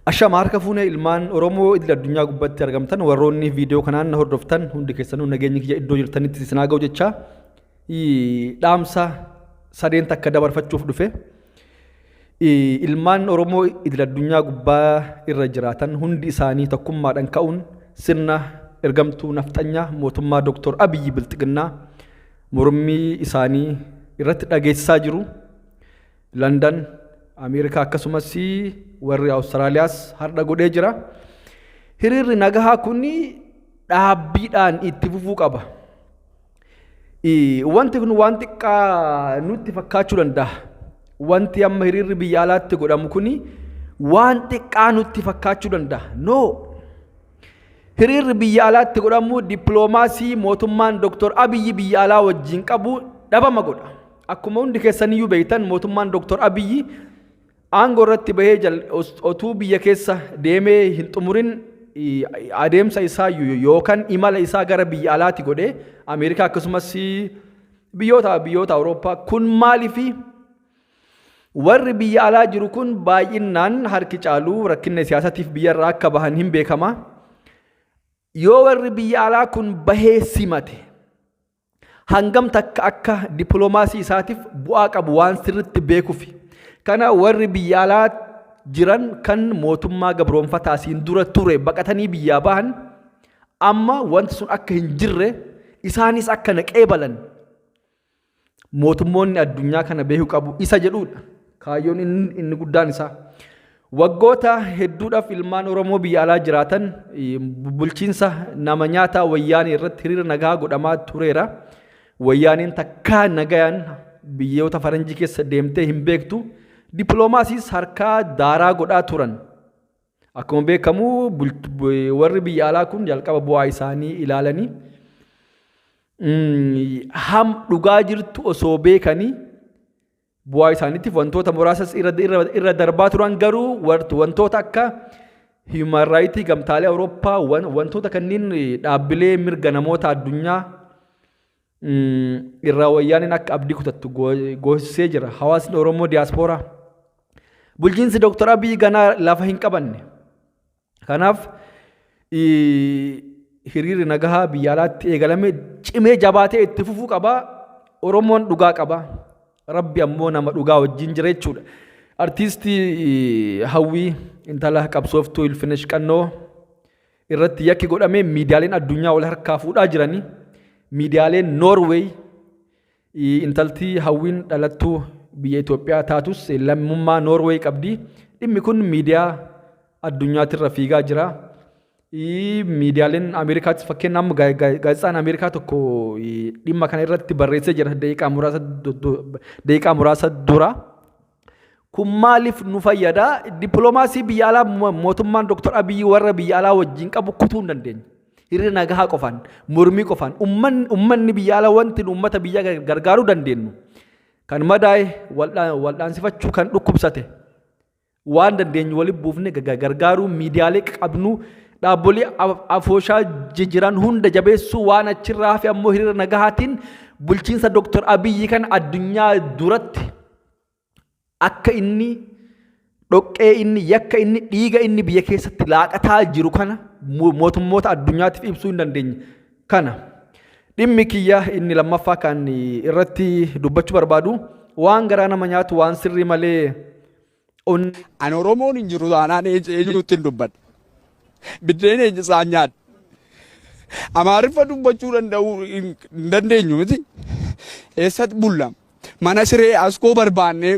Ashama harka fuunee ilmaan Oromoo idil addunyaa gubbatti argamtan warroonni viidiyoo kanaan na hordoftan hundi keessanuu nageenyi kiyya iddoo jirtanitti isin haa ga'u jecha dhaamsa sadeen takka dabarfachuuf dhufe. Ilmaan Oromoo idil addunyaa gubbaa irra jiraatan hundi isaanii tokkummaadhaan ka'uun sirna ergamtuu nafxanyaa mootummaa Dr. Abiyyi Bilxiginnaa mormii isaanii irratti dhageessisaa jiru. London, Ameerikaa akkasumas warri Awustiraaliyaas har'a godhee jira. Hiriirri nagahaa kun dhaabbiidhaan itti fufuu qaba. Wanti kun waan xiqqaa nutti fakkaachuu danda'a. Wanti amma hiriirri biyya alaatti godhamu kun waan xiqqaa nutti fakkaachuu danda'a. No! Hiriirri biyya alaatti godhamu dippiloomaasii mootummaan Dr. Abiyyi biyya alaa wajjin qabu dhabama godha. Akkuma hundi keessaniyyuu beektan mootummaan Dr. Abiyyi aangoo irratti bahee otuu biyya keessa deemee hin xumurin adeemsa isaa yookaan imala isaa gara biyya alaatti godhee Ameerikaa akkasumas biyyoota Awurooppaa kun maaliifi warri biyya alaa jiru kun baay'inaan harki caalu rakkina siyaasatiif biyyarraa akka bahan hin beekama. Yoo warri biyya alaa kun bahee simate hangam takka akka dippiloomaasii isaatiif bu'aa qabu waan sirritti beekufi. Kana warri biyya alaa jiran kan mootummaa gabroonfataa asiin dura ture baqatanii biyyaa bahan amma wanti sun akka hin jirre isaanis akka na qeebalan mootummoonni addunyaa kana beekuu qabu isa jedhudha. Kaayyoon inni guddaan isaa. Waggoota hedduudhaaf ilmaan Oromoo biyya alaa jiraatan bulchiinsa nama nyaataa wayyaanee irratti hiriira nagaa godhamaa tureera. Wayyaaneen takkaa nagayaan biyyoota faranjii keessa deemtee hin beektu. Dippiloomaasiis harkaa daaraa godhaa turan. Akkuma beekamu warri biyya alaa kun jalqaba bu'aa isaanii ilaalanii ham dhugaa jirtu osoo beekanii bu'aa isaaniitiif wantoota muraasas irra darbaa turan garuu wantoota akka human rights gamtaalee Awurooppaa wantoota kanneen dhaabbilee mirga namoota addunyaa irraa wayyaaniin akka abdii kutattu goosisee jira. Hawaasni Oromoo diyaaspooraa. Bulchiinsi Dr. Abiy ganaa lafa hin qabanne. Kanaaf hiriirri nagahaa biyya alaatti eegalame cimee jabaatee itti fufuu qaba. Oromoon dhugaa qaba. Rabbi ammoo nama dhugaa wajjin jira jechuudha. Artiistii Hawwii intala qabsooftuu Ilfinesh Qannoo irratti yakki godhame miidiyaaleen addunyaa wal harkaa fuudhaa jiranii. Miidiyaaleen Noorweey intalti Hawwiin dhalattuu biyya Itoophiyaa taatus lammummaa Noorweey qabdi. Dhimmi kun miidiyaa addunyaatirra fiigaa jira. Miidiyaaleen Ameerikaattis fakkeenya amma gaazexaan Ameerikaa tokko dhimma kana irratti barreessee jira daqiiqaa muraasa dura. Kun maaliif nu fayyada? Dippiloomaasii biyya alaa mootummaan Dr. Abiyyi warra biyya alaa wajjin qabu kutuu hin dandeenye. Hiriira nagahaa qofaan, mormii qofaan, uummanni biyya alaa wanti nu uummata biyya gargaaruu dandeenyu. Kan madaa'e waldhaansifachuu, kan dhukkubsate waan dandeenyu waliin buufne gargaaruu, miidiyaalee qabnu dhaabbolee afooshaa jiran hunda jabeessuu, waan achirraa hafe ammoo hiriira nagahaatiin bulchiinsa Dr. Abiyyi kan addunyaa duratti akka inni dhoqqee inni yakka inni dhiiga inni biyya keessatti laaqataa jiru kana mootummoota addunyaatiif ibsuu hin dandeenye. Kana dhimmi kiyya inni lammaffaa kan irratti dubbachuu barbaadu waan garaa nama nyaatu waan sirrii malee Ani Oromoon hin jiru taanaan eenyutti hin dubbadha. Biddeen eenyu isaan nyaadha. Amaariffa dubbachuu danda'uu hin dandeenyu miti. Eessatti bulla? Mana siree askoo barbaannee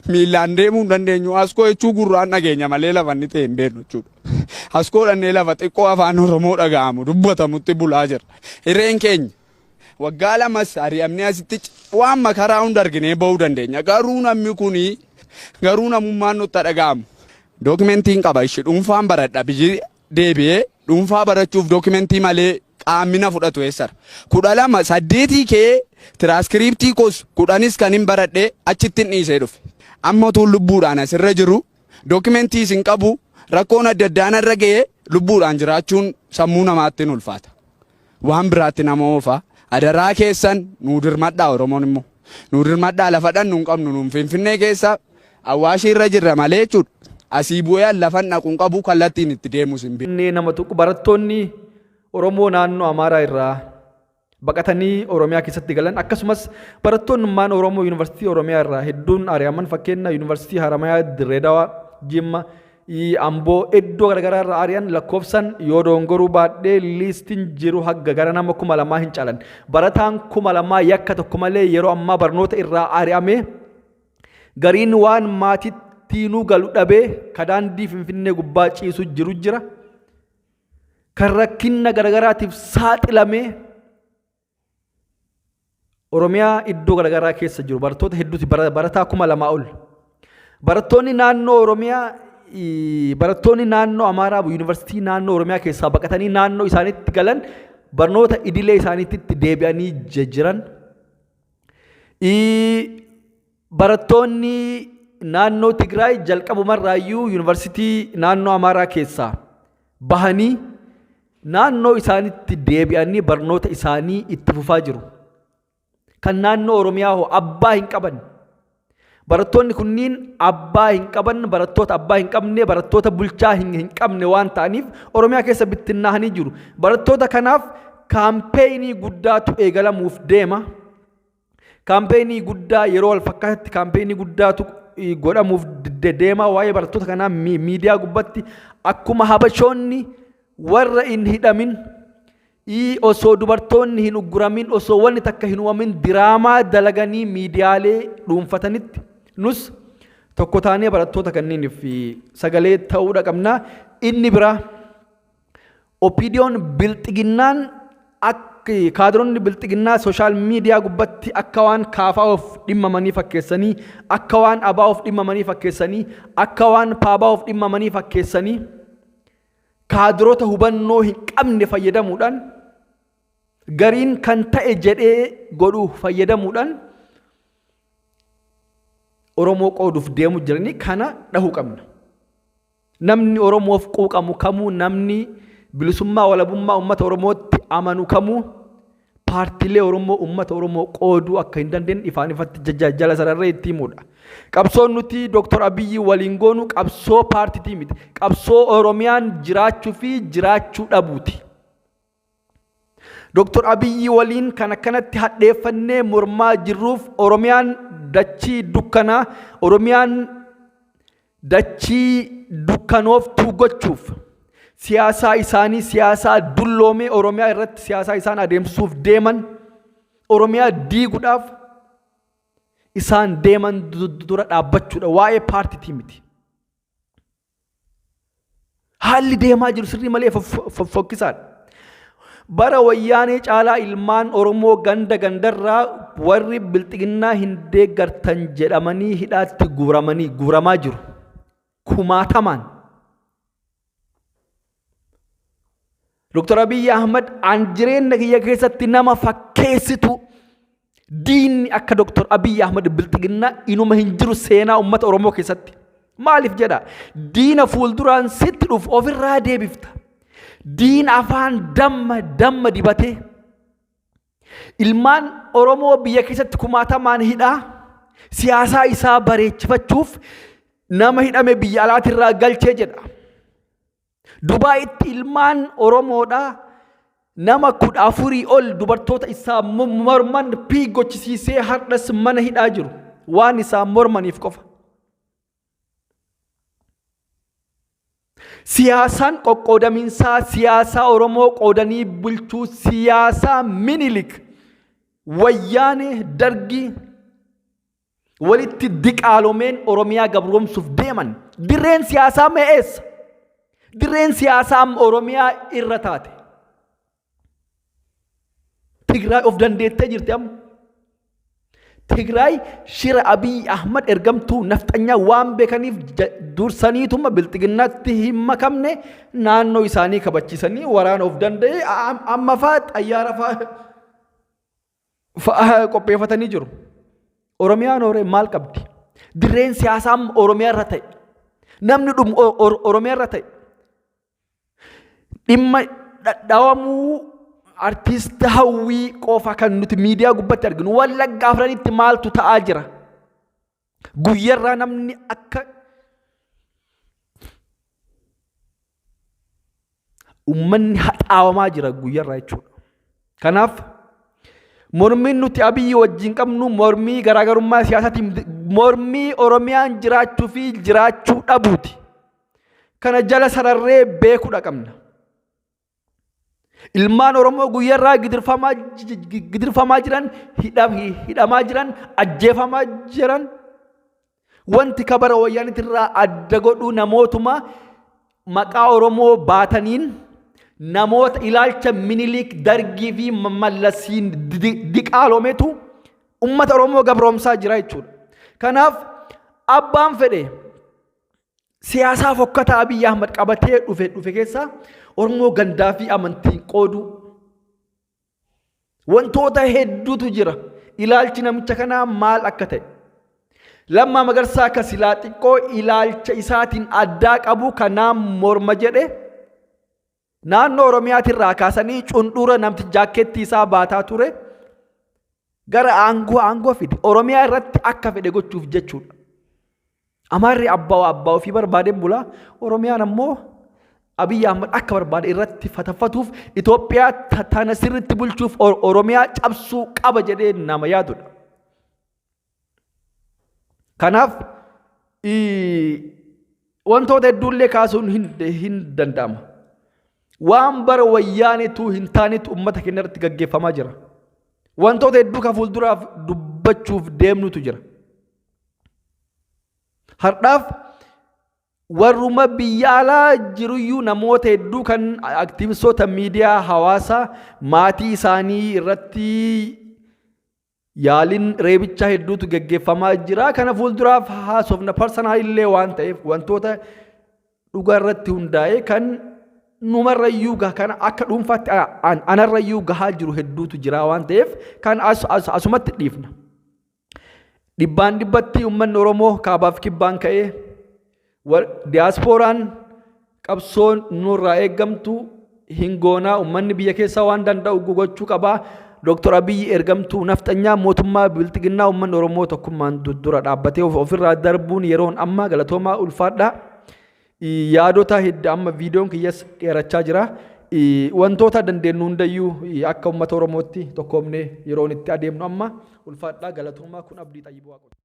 miillaan deemuu hin dandeenyu. Askoo jechuu gurraan dhageenya malee lafa inni ta'e hin beeknu jechuudha. Askoo dhannee lafa xiqqoo afaan Oromoo dhaga'amu dubbatamutti bulaa jirra. Hireen keenya waggaa lamas ari'amnee asitti waan makaraa hunda arginee ba'uu dandeenya. Garuu namni kuni garuu namummaan nutti dhaga'amu. Dookimentiin qaba ishee dhuunfaan baradha biyyi deebi'ee dhuunfaa barachuuf dookimentii malee qaamni na fudhatu eessara. 12 8 kee tiraaskiriiptii koos 10s kan hin baradhe achitti hin dhiisee dhufe. Amma utuun lubbuudhaan asirra jiru dookimentii isin qabu rakkoon adda addaa narra ga'ee lubbuudhaan jiraachuun sammuu namaatti hin ulfaata. Waan biraatti nama oofa. Adaraa keessan nuu dirmadhaa Oromoon immoo. Nuu dirmadhaa lafa dhannu hin qabnu nuun Finfinnee keessa Awwaashii irra jirra malee jechuudha. Asii bu'ee lafan dhaquun qabu kallattiin itti deemus hin beeku. Inni nama tuqu barattoonni Oromoo naannoo Amaaraa irraa baqatanii Oromiyaa keessatti galan, akkasumas barattoonnummaan Oromoo Yuunivarsiitii Oromiyaa irraa hedduun ari'aman, fakkeenya Yuunivarsiitii Haramayaa, Dirreedawaa, Jimma, Amboo, iddoo garaagaraa irraa ari'an lakkoofsan yoo dongoruu baadhee liistiin jiru hagga gara nama 2000 hin caalan. Barataan 2000 yakka tokko malee yeroo ammaa barnoota irraa ari'ame, gariin waan maatittiinuu galu dhabee ka daandii Finfinnee gubbaa ciisu jiru jira. Kan rakkinna garagaraatiif saaxilamee Oromiyaa iddoo garagaraa keessa jiru barattoota hedduuti, barataa 2000 ol. Barattoonni naannoo Oromiyaa, barattoonni naannoo Amaaraa yuunivarsiitii naannoo Oromiyaa keessaa baqatanii naannoo isaaniitti galan barnoota idilee isaaniitti deebi'anii jiran. Barattoonni naannoo Tigraay jalqabumarraayyuu yuunivarsiitii naannoo Amaaraa keessaa bahanii naannoo isaaniitti deebi'anii barnoota isaanii itti fufaa jiru. Kan naannoo Oromiyaa hoo abbaa hin qaban. Barattoonni kunniin abbaa hin qaban, barattoota abbaa hin qabne, barattoota bulchaa hin qabne waan ta'aniif Oromiyaa keessa bittinnaa'anii jiru. Barattoota kanaaf kaampeenii guddaatu eegalamuuf deema. Kaampeenii guddaa yeroo wal fakkaatatti kaampeenii guddaatu godhamuuf deema. Waa'ee barattoota kanaa miidiyaa gubbatti akkuma habashoonni warra hin hidhamin, osoo dubartoonni hin ugguramin, osoo wanni takka hin uumamin diraamaa dalaganii miidiyaalee dhuunfatanitti, nus tokko taanee barattoota kanniiniif sagalee ta'uudha qabna. Inni biraa, OPDOn bilxiginnaan akka kaadiroonni bilxiginnaa social media gubbatti akka waan kaafaa of dhimmamanii fakkeessanii, akka waan abaa of dhimmamanii fakkeessanii, akka waan paabaa of dhimmamanii fakkeessanii, kaadiroota hubannoo hin qabne fayyadamuudhaan, gariin kan ta'e jedhee godhu fayyadamuudhaan Oromoo qooduuf deemu jiranii kana dhahuu qabna. Namni Oromoof quuqamu kamuu, namni bilisummaa walabummaa uummata Oromootti amanu kamuu, paartiilee Oromoo uummata Oromoo qooduu akka hin dandeenye ifaan ifatti jala sararree itti himuudha. Qabsoon nuti Dr. Abiyyi waliin goonu qabsoo paartiitii miti. Qabsoo Oromiyaan jiraachuu fi jiraachuu dhabuuti. Dr. Abiyyi waliin kan akkanatti hadheeffannee mormaa jirruuf Oromiyaan dachii dukkanaa, Oromiyaan dachii dukkanooftuu gochuuf siyaasaa isaanii, siyaasaa dulloomee Oromiyaa irratti siyaasaa isaan adeemsisuuf deeman, Oromiyaa diiguudhaaf isaan deeman dura dhaabbachuudha, waa'ee paartiitii miti. Haalli deemaa jiru sirrii malee fofokkisaadha. Bara wayyaanee caalaa ilmaan Oromoo ganda gandarraa warri bilxiginnaa hin deeggartan jedhamanii hidhaatti guuramanii guuramaa jiru. Kumaatamaan. Dr. Abiyyi Ahmad an jireenya kiyya keessatti nama fakkeessitu diinni akka Dr. Abiyyi Ahmad bilxiginnaa inuma hin jiru seenaa uummata Oromoo keessatti. Maaliif jedha? Diina fuulduraan sitti dhufu ofirraa deebifta. Diina afaan damma damma dibatee ilmaan Oromoo biyya keessatti kumaatamaan hidhaa siyaasaa isaa bareechifachuuf nama hidhame biyya alaatirraa galchee jedha. Dubaayitti ilmaan Oromoodhaa nama 14 ol dubartoota isaa morman piigochisiisee har'as mana hidhaa jiru, waan isaan mormaniif qofa. Siyaasaan qoqqoodamiinsaa, siyaasaa Oromoo qoodanii bulchuu, siyaasaa Minilik, Wayyaanee, Dargii walitti diqaalomeen Oromiyaa gabroomsuuf deeman. Dirreen siyaasaa mee eessa? Dirreen siyaasaa amma Oromiyaa irra taate. Tigraay of dandeettee jirti amma. Tigraay shira Abiy Ahmad ergamtuu nafxanyaa waan beekaniif dursaniituma bilxiginnaatti hin makamne, naannoo isaanii kabachiisanii waraana of danda'e amma faa xayyaara faa qopheeffatanii jiru. Oromiyaan horee maal qabdi? Dirreen siyaasaa amma Oromiyaa irra ta'e. Namni dhumu Oromiyaa irra ta'e. Dhimma dhadhawamuu artiist Hawwii qofa kan nuti miidiyaa gubbatti arginu. Wallagga afranitti maaltu ta'aa jira? Guyyarraa namni akka Uummanni haxaawamaa jira guyyarraa jechuudha. Kanaaf mormiin nuti Abiyyi wajjin qabnu mormii garaagarummaa siyaasaatiin, mormii Oromiyaan jiraachuu fi jiraachuu dhabuuti. Kana jala sararree beekuudha qabna. Ilmaan Oromoo guyyarraa gidirfamaa jiran, hidhamaa jiran, ajjeefamaa jiran, wanti kabara wayyaanitirraa adda godhu namootuma maqaa Oromoo baataniin, namoota ilaalcha Minilik, Dargii fi Mallasiin diqaalometu ummata Oromoo gabroomsaa jira jechuudha. Kanaaf abbaan fedhe siyaasaa fokkataa Abiyyi Ahmad qabatee dhufe keessa Oromoo gandaa fi amantiin qooduu wantoota hedduutu jira. Ilaalchi namicha kanaa maal akka ta'e. Lammaa Magarsaa akka silaa xiqqoo ilaalcha isaatiin addaa qabu kanaan morma jedhe, naannoo Oromiyaatirraa kaasanii cundhuura namti jaakkeettii isaa baataa ture gara aangoo fide. Oromiyaa irratti akka fedhe gochuuf jechuudha. Amaarri abbaa ofii barbaadeen bulaa. Oromiyaan ammoo Abiyyi Ahmad akka barbaade irratti fataffatuuf, Itoophiyaa tana sirriitti bulchuuf Oromiyaa cabsuu qaba jedhee nama yaadudha. Kanaaf wantoota hedduullee kaasuun hin danda'ama. Waan bara wayyaanetu hin taanetu uummata keenya irratti gaggeeffamaa jira. Wantoota hedduu kan fuulduraaf dubbachuuf deemnutu jira. Har'aaf warruma biyya alaa jiruyyuu namoota hedduu kan aktivistoota miidiyaa hawaasaa maatii isaanii irratti yaaliin reebichaa hedduutu geggeeffamaa jira. Kana fuulduraaf haasofna, personal illee waan ta'eef, wantoota dhugaa irratti hundaa'ee kan numarrayyuu kan akka dhuunfaatti anarrayyuu gahaa jiru hedduutu jira waan ta'eef, kan asumatti dhiifna. Dhibbaan dhibbatti uummanni Oromoo kaabaaf kibbaan ka'ee, diyaaspooraan qabsoon nurraa eeggamtu hin goonaa, uummanni biyya keessaa waan danda'u gochuu qabaa. Dooktor Abiyyi ergamtuu nafxanyaa mootummaa bilxiginnaa, uummanni Oromoo tokkummaan dura dhaabbatee ofirraa darbuun yeroon amma. Galatoomaa, ulfaadhaa. Yaadota hidda amma viidiyoon kiyyas dheerachaa jira. Wantoota dandeenyu hundayyuu akka uummata Oromootti tokkoomnee yeroon itti adeemnu amma. Ulfaadhaa, galatoomaa. Kun Abdii Xayyibuu Waaqoti.